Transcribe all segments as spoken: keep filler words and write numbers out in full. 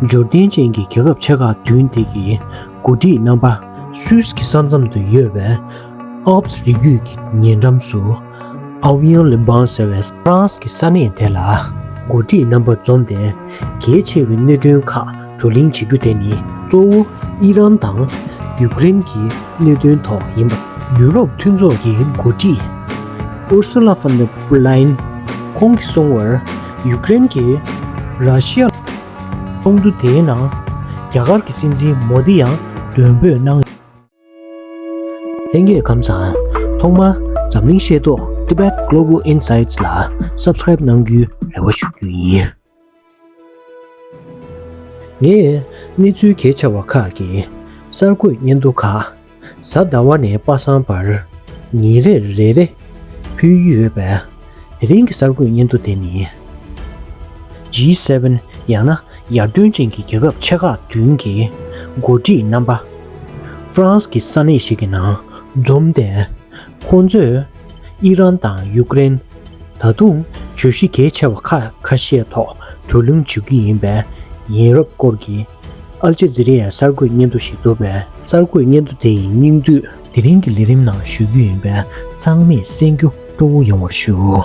འབྱོར་ལྡན་ཅན་གྱི་རྒྱལ་ཁབ་ཆེ་ཁག་བདུན་དེ་གི་འགོ་ཁྲིད་རྣམ་པ་སུད་སི་གི་ས་མཚམས་དུ་ཡོད་པའི་ཨཱལ་པི་སི་རི་རྒྱུད་ཀྱི་ཉེ་འགྲམ་སུ་ཨ་ཝི་ཡང་ལི་བང་ཟེར་བའི་ཧྥ་རན་སི་གི་ས་གནས་དེ་ལ་འགོ་ཁྲིད་རྣམ་པ་འཛོམས་ཏེ། གལ་ཆེ་བའི་གནད་དོན་ཁག་བགྲོ་གླེང་བྱེད་རྒྱུ་དེ་ནི་གཙོ་བོ་ཨི་རན་དང་ཡུཀ་རེན་གྱི་གནད་དོན་ཐོག་ཡིན་པ། ཡུ་རོབ་མཐུན་ཚོགས་ཀྱི་འགོ་ཁྲིད་ཨུར་སུ་ལ་ཧྥོན་ཌེར་ལ་ཡེན་ཁོང་གིས་གསུངས་པར། ཡུཀ་རེན་གྱིས་ར་ཤི་ཡ་ཚོགས་འདུ་དེའི་ནང་རྒྱ་གར་གྱི་སྲིད་འཛིན་མོ་དི་ཡང་མགྲོན་འབོད་གནང་། ལྷན་རྒྱས་ཁམས་བཟང་། ཐོག་མར་འཛམ་གླིང་ཤེས་རྟོགས་Tibet Global Insights ལ་སབ་སི་ཀ་རེབ་གནང་རྒྱུའི་རེ་བ་ཞུ་རྒྱུ་ཡིན། ངས་གནས་ཚུལ་གལ་ཆེ་བ་ཁག་གི་གསར་འགོད་སྙན་ཐོ་ཁག་གཟའ་ཟླ་བ་ནས་པ་སངས་བར་ཉིན་རེར་རེ་རེ་ཕུལ་གྱི་ཡོད་པས། དེ་རིང་གི་གསར་འགོད་སྙན་ཐོ་དེ་ནི། ཇི་སེ་ཝེན་ཡང་ན་ཡར་ཐོན་ཅན་གྱི་རྒྱལ་ཁབ་ཆེ་ཁག་བདུན་གྱི་འགོ་ཁྲིད་རྣམ་པ་ཧྥ་རན་སི་གི་ས་གནས་ཤིག་གི་ནང་འཛོམས་ཏེ། ཁོང་ཚོས་ཨི་རན་དང་ཡུཀ་རེན། ད་དུང་བརྗོད་གཞི་གལ་ཆེ་བ་ཁག་ཁ་ཤས་ཐོག་བགྲོ་གླེང་བྱེད་ཀྱི་ཡིན་པའི་ཡིན་རབས་སྐོར་གྱི་ཨལ་ཇི་ཛི་རི་ཡའི་གསར་འགོད་སྙན་ཐོ་ཞིག་འདུག་པས། གསར་འགོད་སྙན་ཐོ་དེ་ཡི་སྙིང་བསྡུས་དེ་རིང་གི་ལས་རིམ་ནང་ཞུ་རྒྱུ་ཡིན་པས། ཚང་མས་གསན་རྒྱུ་སྤྲོ་བོ་ཡོང་བར་ཞུ།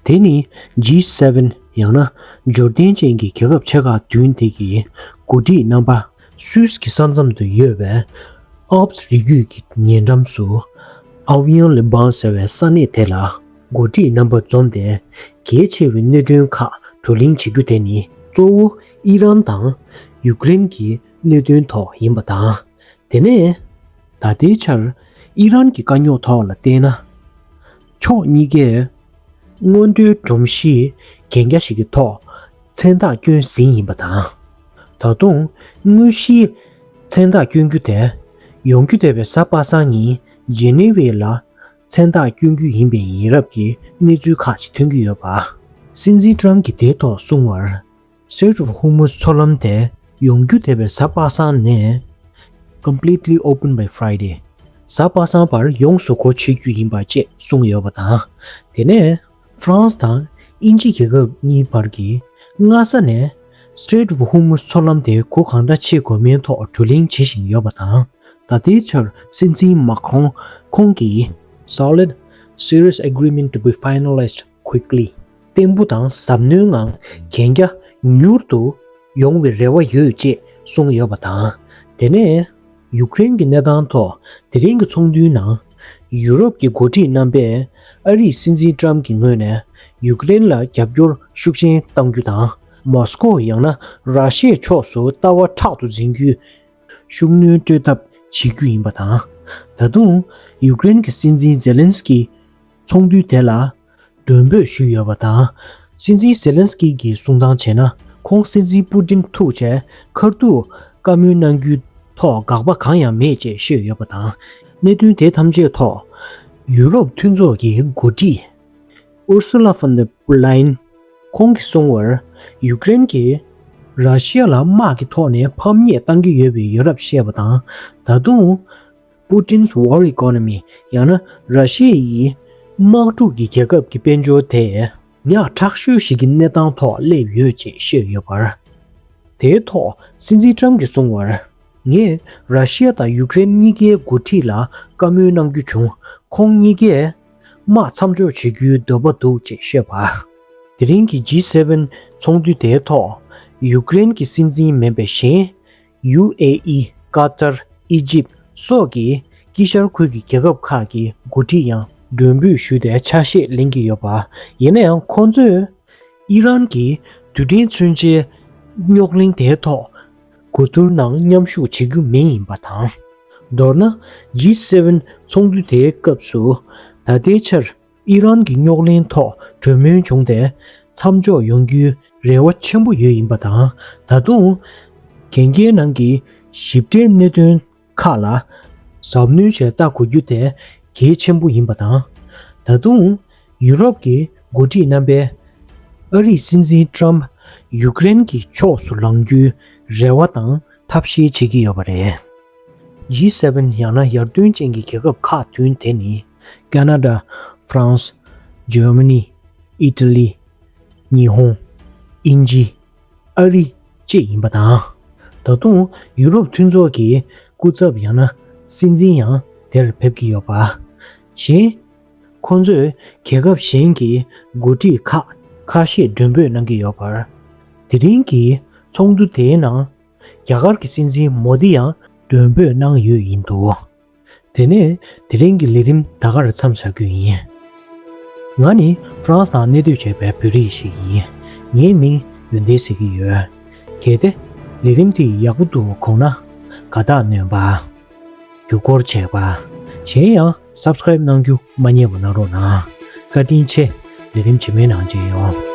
དེ་ནི་ཇི་སེ་ཝེན་ཡང་ན་འབྱོར་ལྡན་ཅན་གྱི་རྒྱལ་ཁབ་ཆེ་ཁག་བདུན་དེ་གི་འགོ་ཁྲིད་རྣམ་པ་སུད་སི་གི་ས་མཚམས་སུ་ཡོད་པའི་ཨཱལ་པི་སི་རི་རྒྱུད་ཀྱི་ཉེ་འགྲམ་སུ་ཨ་ཝི་ཡང་ལི་བང་ཟེར་བའི་ས་གནས་དེ་ལ་འགོ་ཁྲིད་རྣམ་པ་འཛོམས་ཏེ། གལ་ཆེ་བའི་གནད་དོན་ཁག་བགྲོ་གླེང་བྱེད་རྒྱུ་དེ་ནི་གཙོ་བོ་ཨི་རན་དང་ཡུཀ་རེན་གྱི་གནད་དོན་ཐོག་ཡིན་པ་དང་། དེ་ནས་ད་ལྟའི་ཆར་ཨི་རན་གྱི་དཀའ་རྙོག་ཐོག་ལ་བལྟས་ན། ཕྱོགས་གཉིས་ཀས་སྔོན་འགྲོའི་སྒྲོམ་གཞིའི་གན་རྒྱ་ཞིག་གི་ཐོག་མཚན་རྟགས་བསྐྱོན་ཟིན་ཡིན་པ་དང་། ད་དུང་དངོས་གཞིའི་མཚན་རྟགས་བསྐྱོན་རྒྱུ་དེ་ཡོང་རྒྱུ་བསྡད་པའི་གཟའ་པ་སངས་ཉིན་ཇི་ནི་ཝའི་ལ་མཚན་རྟགས་བསྐྱོན་རྒྱུ་ཡིན་པའི་ཡིན་རབས་ཀྱི་གནས་ཚུལ་ཁག་ཅིག་ཐོན་གྱི་ཡོད་པ། སྲིད་འཛིན་ཊམ་གྱིས་དེའི་ཐོག་གསུངས་པར། Strait of Hormuz མཚོ་ལམ་དེ་ཡོང་རྒྱུ་བསྡད་པའི་གཟའ་པ་སངས་ནས་completely open by Friday། གཟའ་པ་སངས་བར་ཡོངས་སུ་སྒོ་ཕྱེ་རྒྱུ་ཡིན་པ་བཅས་གསུངས་ཡོད་པ་དང་། དེ་ནས་ཧྥ་རན་སི་དང་དབྱིན་ཇི་རྒྱལ་ཁབ་གཉིས་བར་གྱི་སྔ་ས་ནས་Strait of Hormuz མཚོ་ལམ་དེ་སྒོ་གང་འདྲ་ཕྱེ་དགོས་མིན་ཐོག་བགྲོ་གླེང་བྱེད་བཞིན་ཡོད་པ་དང་། ད་ལྟའི་ཆར་སྲིད་འཛིན་མཱ་ཁྲོང་ཁོང་གིས། Solid, serious agreement to be finalized quickly། བརྟན་པོ་དང་གཟབ་ནན་ངང་གན་རྒྱ་མྱུར་དུ་ཡོང་བའི་རེ་བ་ཡོད་ཅེས་གསུངས་ཡོད་པ་དང་། དེ་ནས་ཡུཀ་རེན་གྱི་གནས་སྟངས་ཐོག་དེ་རིང་གི་ཚོགས་འདུའི་ནང་ཡུ་རོབ་ཀྱི་འགོ་ཁྲིད་རྣམ་པས་ཨ་རིའི་སྲིད་འཛིན་ཊམ་གྱི་ངོས་ནས་ཡུཀ་རེན་ལ་རྒྱབ་སྐྱོར་ཤུགས་ཆེན་གཏང་རྒྱུ་དང་། མོ་སི་ཀོ་ཡང་ན་ར་ཤི་ཡའི་ཕྱོགས་སུ་ལྟ་བ་དྲག་ཏུ་འཛིན་རྒྱུའི་ཤུགས་སྣོན་སྤྲོད་ཐབས་བྱེད་རྒྱུ་ཡིན་པ་དང་། ད་དུང་ཡུཀ་རེན་གྱི་སྲིད་འཛིན་ཛེ་ལན་སི་ཀི་ཚོགས་འདུ་དེ་ལ་མགྲོན་འབོད་ཞུས་ཡོད་པ་དང་། སྲིད་འཛིན་ཛེ་ལན་སི་ཀི་གིས་གསུང་སྟངས་བྱས་ན། ཁོང་སྲིད་འཛིན་པུ་ཏིན་ཐུག་བྱས་ཁ་ཐུག་བཀའ་མོལ་གནང་རྒྱུའི་ཐོག་དགག་པ་གང་ཡང་མེད་ཅེས་བཤད་ཡོད་པ་དང་། གནད་དོན་དེ་ཐམས་ཅད་ཐོག་ཡུ་རོབ་མཐུན་ཚོགས་ཀྱི་འགོ་ཁྲིད་ཨུར་སུ་ལ་ཧྥོན་ཌེར་ལ་ཡེན་ཁོང་གིས་གསུངས་པར། ཡུཀ་རེན་གྱིས་ར་ཤི་ཡ་ལ་དམག་གི་ཐོག་ནས་ཕམ་ཉེས་གཏང་གི་ཡོད་པའི་ཡོད་རབས་བཤད་པ་དང་། ད་དུང་Putin's war economy ཡང་ན་ར་ཤི་ཡའི་དམག་འཁྲུག་གི་རྒྱལ་ཁབ་ཀྱི་དཔལ་འབྱོར་དེ་ཉག་ཕྲ་ཤོས་ཤིག་གི་གནས་སྟངས་ཐོག་སླེབས་ཡོད་ཅེས་བཤད་ཡོད་པར། དེའི་ཐོག་སྲིད་འཛིན་ཊམ་གྱིས་གསུངས་པར། ངས་ར་ཤི་ཡ་དང་ཡུཀ་རེན་གཉིས་ཀའི་འགོ་ཁྲིད་ལ་བཀའ་མོལ་གནང་རྒྱུ་བྱུང་། ཁོང་གཉིས་ཀས་དམག་མཚམས་འཇོག་བྱེད་རྒྱུའི་འདོད་པ་འདུག་ཅེས་བཤད་པ། དེ་རིང་གི་ཇི་སེ་ཝེན་ཚོགས་འདུ་དེའི་ཐོག་ཡུཀ་རེན་གྱི་སྲིད་འཛིན་མིན་པའི་གཞན། ཡུ་ཨེ་ཨི། ཀ་ཏར། ཨི་ཇིབ་སོགས་ཀྱི་དཀྱིལ་ཤར་ཁུལ་གྱི་རྒྱལ་ཁབ་ཁག་གི་འགོ་ཁྲིད་ཡང་མགྲོན་འབོད་ཞུས་ཏེ་ཆ་ཤས་ལེན་གྱི་ཡོད་པ། ཡིན་ན་ཡང་ཁོང་ཚོས་ཨི་རན་གྱི་རྡུལ་ཕྲན་མཚོན་ཆའི་རྙོག་གླེང་དེའི་ཐོག་གོ་བསྡུར་ནང་མཉམ་ཞུགས་བྱེད་རྒྱུ་མིན་ཡིན་པ་དང་། མདོར་ན་ཇི་སེ་ཝེན་ཚོགས་འདུ་དེའི་སྐབས་སུ་ད་ལྟའི་ཆར་ཨི་རན་གྱི་རྙོག་གླེང་ཐོག་གྲོས་མོལ་བྱུང་སྟེ་མཚམས་འཇོག་ཡོང་རྒྱུའི་རེ་བ་ཆེན་པོ་ཡོད་ཡིན་པ་དང་། ད་དུང་གན་རྒྱའི་ནང་གི་ཞིབ་ཕྲའི་གནད་དོན་ཁག་ལ་གཟབ་གནོན་བྱས་ལྟ་དགོས་རྒྱུ་དེ་གལ་ཆེན་པོ་ཡིན་པ་དང་། ད་དུང་ཡུ་རོབ་ཀྱི་འགོ་ཁྲིད་རྣམ་པས་ཨ་རིའི་སྲིད་འཛིན་ཊམ་ཡུཀ་རེན་གྱི་ཕྱོགས་སུ་ལངས་རྒྱུའི་རེ་བ་དང་ཐབས་ཤེས་བྱེད་ཀྱི་ཡོད་པ་རེད། ཇི་སེ་ཝེན་ཡང་ན་ཡར་ཐོན་ཅན་གྱི་རྒྱལ་ཁབ་ཁག་བདུན་དེ་ནི་ ཀ་ན་ཌ། ཧྥ་རན་སི། འཇར་མ་ནི། ཨི་ཊ་ལི། ཉི་ཧོང་། དབྱིན་ཇི། ཨ་རི་བཅས་ཡིན་པ་དང་། ད་དུང་ཡུ་རོབ་མཐུན་ཚོགས་ཀྱི་སྐུ་ཚབ་ཡང་ན་སྲིད་འཛིན་ཡང་དེར་ཕེབས་ཀྱི་ཡོད་པ། གཞན། ཁོ་ཚོས་རྒྱལ་ཁབ་གཞན་གྱི་འགོ་ཁྲིད་ཁག་ཁ་ཤས་མགྲོན་འབོད་གནང་གི་ཡོད་པར། དེ་རིང་གི་ཚོགས་འདུ་དེའི་ནང་རྒྱ་གར་གྱི་སྲིད་འཛིན་མོ་དི་ཡང་མགྲོན་འབོད་གནང་ཡོད་ཡིན་འདུག་དེ་ནས་དེ་རིང་གི་ལས་རིམ་ད་གར་མཚམས་བཞག་རྒྱུ་ཡིན། ང་ནི་ཧྥ་རན་སི་ནང་གནས་སྡོད་བྱས་པའི་བོད་རིགས་ཤིག་ཡིན། ངའི་མིང་ཡོན་ཏན་ཟེར་གྱི་ཡོད། གལ་ཏེ་ལས་རིམ་དེ་ཡག་པོ་འདུག་དགོངས་ན། དགའ་རྟགས་ནོན་པ། བརྒྱུད་སྐུར་བྱས་པ། གཞན་ཡང་སབ་སི་ཀ་རེབ་གནང་རྒྱུ་མ་བསྙེལ་བ་གནང་རོགས་གནང་། བཀའ་དྲིན་ཆེ། ལས་རིམ་རྗེས་མའི་ནང་མཇལ་ཡོང་།